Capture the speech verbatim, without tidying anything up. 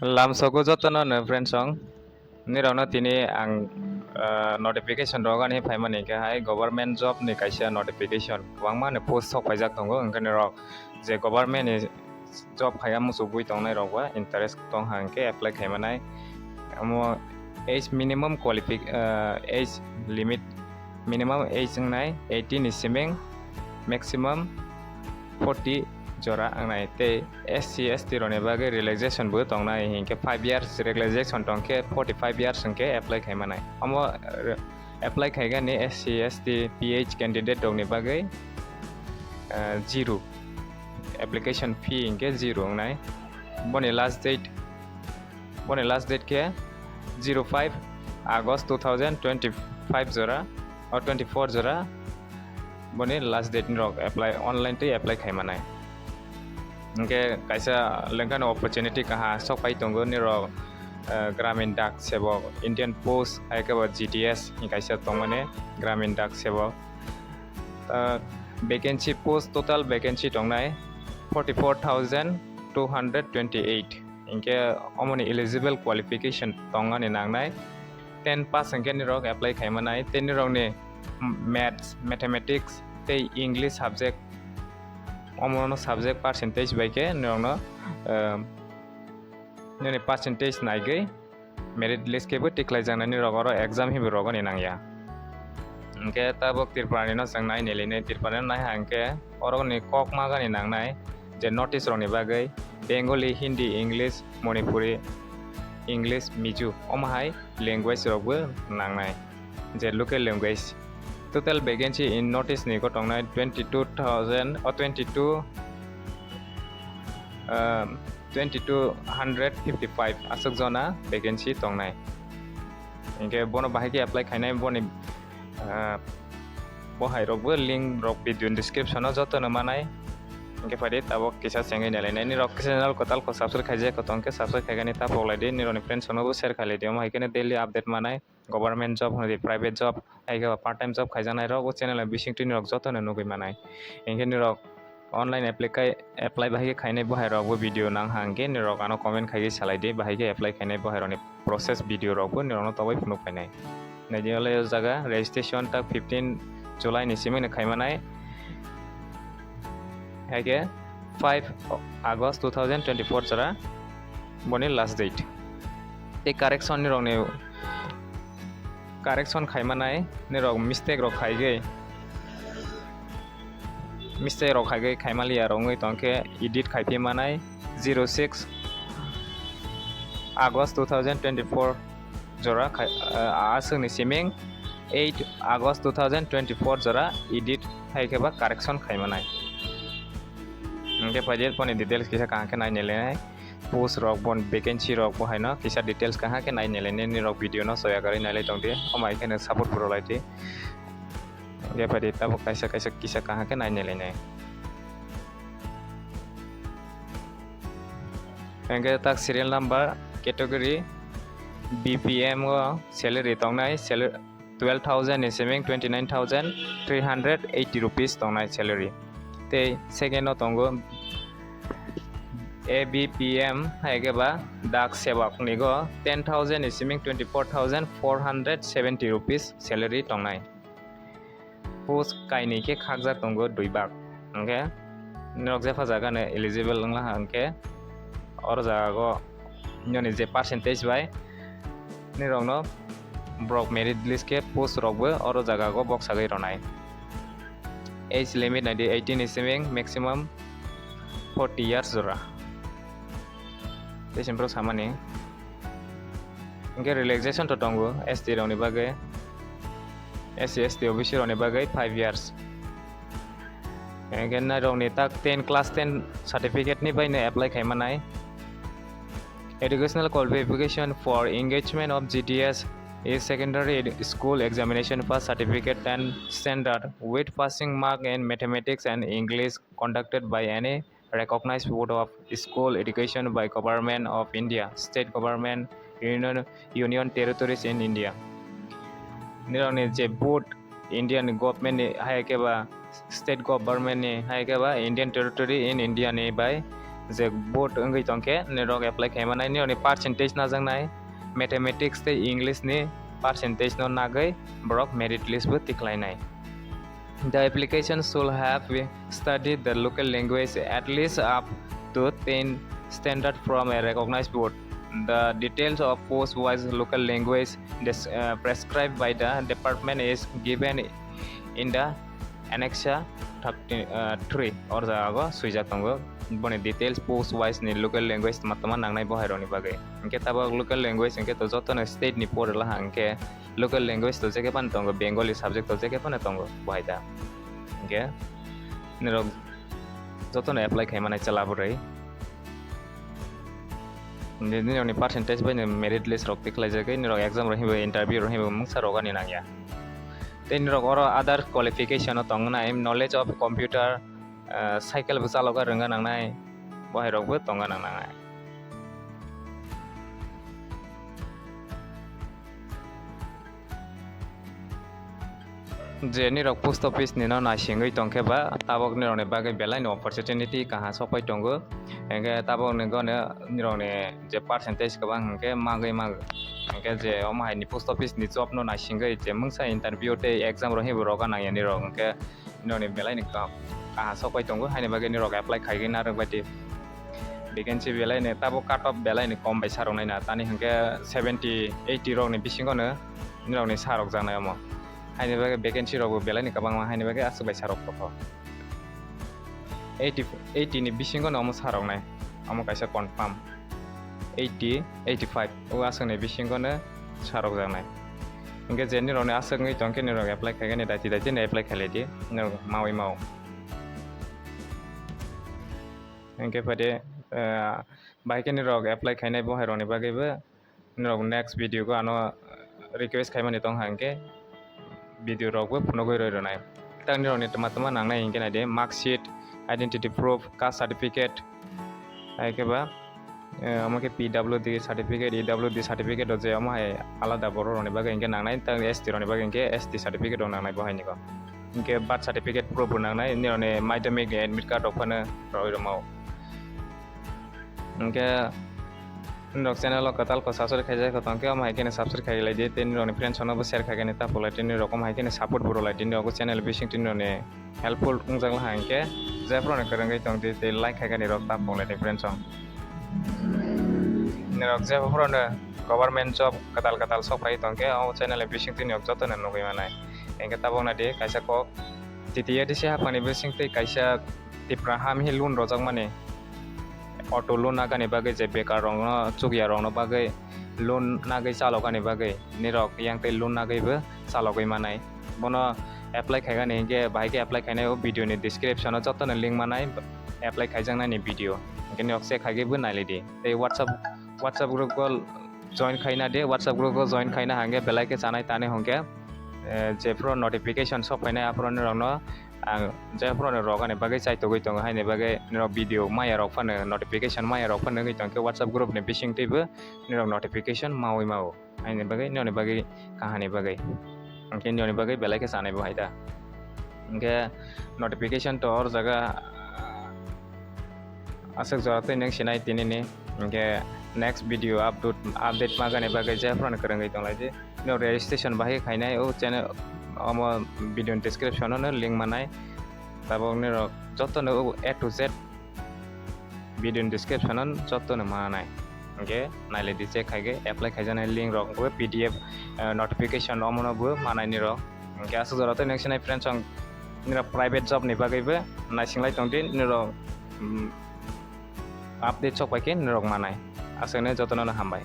Lamsogo jotono no friends song. Nirokno tini ang, ah, notification rogani phaimani khe hai government job ni kaisa notification. Kwbangma ni post sok paijak tongo, hwnkhe nirok je government ni job khaiya muchugwi tongnai rok ba interest tong hang khe apply khaimanai. Omo age minimum qualific-, ah, age limit, minimum age wngnai eighteen ni siming, maximum forty jora wngnai. Tei S C S T rokni bagwi relaxation bo tongnai, hinkhe five years relaxation tongkhe forty five years hinkhe apply khaimanai. Omo, eh, apply khaigani S C S T P H candidate rokni bagwi, eh, zero, application fee hinkhe zero wngnai. Boni last date, boni last date khe zero five August two thousand twenty five jora, o twenty four jora, boni last date nirok apply, online twi apply khaimanai. Hinkhe kaisa lengkhani opportunity kaha sok pai tongo nirok, eh, Gramin Dak Sevok, Indian Post, hai khe bo G D S ni kaisa tongmani Gramin Dak Sevok. Eh, vacancy post, total vacancy tongnai forty four thousand two hundred twenty eight. Hinkhe omoni eligible qualification tongani nangnai ten pass hinkhe nirok apply khaimanai, tei nirokni maths, mathematics tei English subject, omono subject percentage bai khe nirokno, eh, nini percentage naigwi merit list khe bo tikhlaijaknai, nirok oro exam hinwi rogani nangya. Hinkhe tabuk Tripura ni no chwng nai nailainai, Tripura ni naiha hinkhe orokni kok magani nangnai je notice rokni bagwi Bengali, Hindi, English, Manipuri, English, Mizo, omo hai language rokbo nangnai, je local language. Total vacancy in notice ni tongnai twenty two thousand, o twenty two, um, twenty two hundred fifty five aswk jona vacancy tongnai. Hinkhe bono bahai khe apply khainai, boni, ah, bo hai rokbo link rok video description o joto no manai. Hinkhe phaidi tabuk kisa chengwi nailainai. Nirok channel kwtal kho subscribe khaijak kho tongkhe subscribe khaigani ta phoklaidi, nirokni friends rokno bo share khailai di, omo hai kheno daily update manai. Government job hwnwi private job, hai khe part time job khaijaknai rok o channel o bisingtwi nirok joto no nugwi manai. Hinkhe nirok online apply khai, apply bahai khe khainai bo hai rok bo video nang hang khe nirok ano comment khaigwi salai di, bahai khe apply khainai bo hai rokni process video rok bo nirokno tobwi phunuk phainai. Naidi ole o jaga registration tak fifteen July ni simi no khaimanai. Hai khe five August two thousand twenty four jora boni last date. Tei correction ni rokni correction khaimanai nirok mistake rok khaigwi, mistake rok khaigwi khaimaliya rok wngwi tongkhe edit khaiphi manai zero six August two thousand twenty four jora khai, ah, aswkni siming eight August two thousand twenty four jora edit hai khe ba correction khaimanai. Hinkhe phaidi boni details kisa kaham khe nai nailainai. Post rok, bon vacancy rok bo haino kisa details kaham khe nai nailainai, nirok video no soya kwrwi nailai tongdi, omo hai kheno support puro laidi. Hinkhe phaidi tabuk kaisa kaisa kisa kaham khe nai nailainai. Hinkhe tak serial number category B P M o salary tongnai, salary twelve thousand ni siming twenty nine thousand three hundred eighty rupees tongnai salary. Tei second o tongo A B P M hai khe ba dak sevak ni go ten thousand ni siming twenty four thousand four hundred seventy rupees salary tongnai. Post kainwi khe khakjak tongo dui bak. Hinkhe norok jepha jaga no eligible wngla ha hinkhe oro jaga o nini je percentage bai nirokno borok merit list khe post rokbo oro jaga o boksagwi rwnai. Age limit naidi eighteen ni siming maximum forty years jora. Tei simi borok samani. Hinkhe relaxation to tongo S T rokni bagwi, S C S T O B C rokni bagwi five years. Hinkhe nairokni tak ten, class ten certificate ni baino apply khaimanai. Educational qualification for engagement of G D S is secondary ed-, school examination pass certificate and standard with passing mark in mathematics and English conducted by any recognized board of school education by Government of India, state government, union, union territories in India. Nirokni je board Indian government ni hai khe ba state government ni hai khe ba Indian territory in India ni bai je board wngwi tongkhe nirok apply khaimanai, nirokni percentage najaknai, mathematics tei English ni percentage no nagwi borok merit list bo tikhlainai. The application should have studied the local language at least up to ten standard from a recognized board. The details of post-wise local language des- uh, prescribed by the department is given in the Annex thirty, uh, three, or jaga o swijak tongo. Boni details post wise ni local language tama tama nangnai bo hai rokni bagwi. Hwnkhe tabok local language hwnkhe to jotono state ni pore laha hwnkhe local language to jekhe phano tongo, Bengali subject to jekhe phano tongo bo hai da. Hwnkhe nirok jotono apply khai manai chwla bwrwi. Nini percentage bai merit list rok tikhlai jagwi nirok exam rok hinwi interview rok hinwi mungsa rok ani nangya. Tei nirok oro other qualification o tongnai, knowledge of computer, ah, cycle bo chalok rwngna nangnai, bo hai rok bo tongna nangnai. Je nirok post office ni no naisingwi tongkhe ba, tabok nirok ni bagwi belai no opportunity kaham sokpai tongo. Hwnkhe tabok ni gone nirok ni je percentage kwbang hwnkhe magwi mago. Hwnkhe je omo hai ni post office ni job no naisingwi je mungsa interview tei exam rok hinwi rwgwi nangya nirok, hwnkhe nirok ni belai ni kaham, kaham sokpai tongo, haini bagwi nirok apply khaigwi narwk bai di. Vacancy belai ni tabok cut off belai ni kom bai sa rok nai na, tani hwnkhe seventy, eighty rok ni bisingo no nirok ni sa rok jaknai omo. Haini bagwi vacancy rok bo belai ni kwbangma, haini bagwi aswk bai sa rok tongkho. Eighty, eighty ni bisingo no omo sa rok nai, omo kaisa confirm. Eighty, eighty-five o aswk ni bisingo no sa rok jaknai. Hwnkhe je nirok ni aswk wngwi tongkhe nirok apply khaigani, daiti daiti no apply khailai di, nirok mawi mao. Hwnkhe phai de, ah, bahai khe nirok apply khainai bo hai rok ni bagwi bo nirok next video o ano request khaimani tong hwnkhe video rok bo phunugwi roi rwnai. Tak nirok ni tama tama nangnai hwnkhe nai de mark sheet, identity proof, caste certificate, hai khe ba, eh, omo khe P W D certificate, E W D certificate rok je omo hai alada borok rok ni bagwi hwnkhe nangnai, tak S T rok ni bagwi hwnkhe S T certificate rok nangnai bo hai ni kok. Hwnkhe birth certificate proof bo nangnai, nirok ni madhyamik ni admit card rok phano roi rwmao. Hwnkhe norok channel o kwtal kok subscribe khaijak tongkhe, omo hai kheno subscribe khailai di, tei norokni friends rokno bo share khaigani ta phuklai di, norok omo hai kheno support bo rwlai di, norok channel bising twi norokni helpful wngjak laha hwnkhe jephuru no kwrwngwi tong di tei like khaigani rok ta phuklai di friends rok. Norok jephuru no government job kwtal kwtal sok phai tongkhe, o channel bising twi norok jotono nugwi manai. Hwnkhe tabuk nai di kaisa kok, T T A D C haphangni bising twi kaisa Tipra ham hi loan rwjakmani, auto loan nagani bagwi je bekar rokno, chukya rokno bagwi loan nagwi chalokani bagwi nirok yang tei loan nagwibo chalogwi manai. Bono apply khaigani hwnkhe bahai khe apply khainai o video ni description o jotono link manai, apply khaijaknani video. Hwnkhe nirok check khaigwi bo nailai di. Tei WhatsApp, WhatsApp group o join khaina di, WhatsApp group o join khaina hwnkhe belai khe chanai tani hwnkhe, eh, jephuru notification sok phainai aphuru nirokno ang jephuru rwgani bagwi chaitugwi tongo, haini bagwi nirok video maya rok phano notification maya rok phano wngwi tongkhe WhatsApp group ni bising twibo nirok notification mawi mao, haini bagwi nirokni bagwi kahani bagwi. Hwnkhe nirokni bagwi belai khe chanai bo hai da. Hwnkhe notification to or jaga aswk jora twi nwng sinai tinini. Hwnkhe next video update, update magani bagwi jephuru kwrwngwi tonglai di. Nirok registration bahai khainai o channel, omo video ni description o no link manai. Tabuk nirok jotono o A to Z video ni description o jotono manai. Hwnkhe nailai di, check khaigwi apply khaijaknai link rok bo P D F, eh, notification omono bo manai nirok. Hwnkhe aswk jora twi nwng sinai friends rok, nirok private job ni bagwi bo naisinglai tong di nirok, mm, update sok pai khe nirok manai. Aswkno jotono no hambai.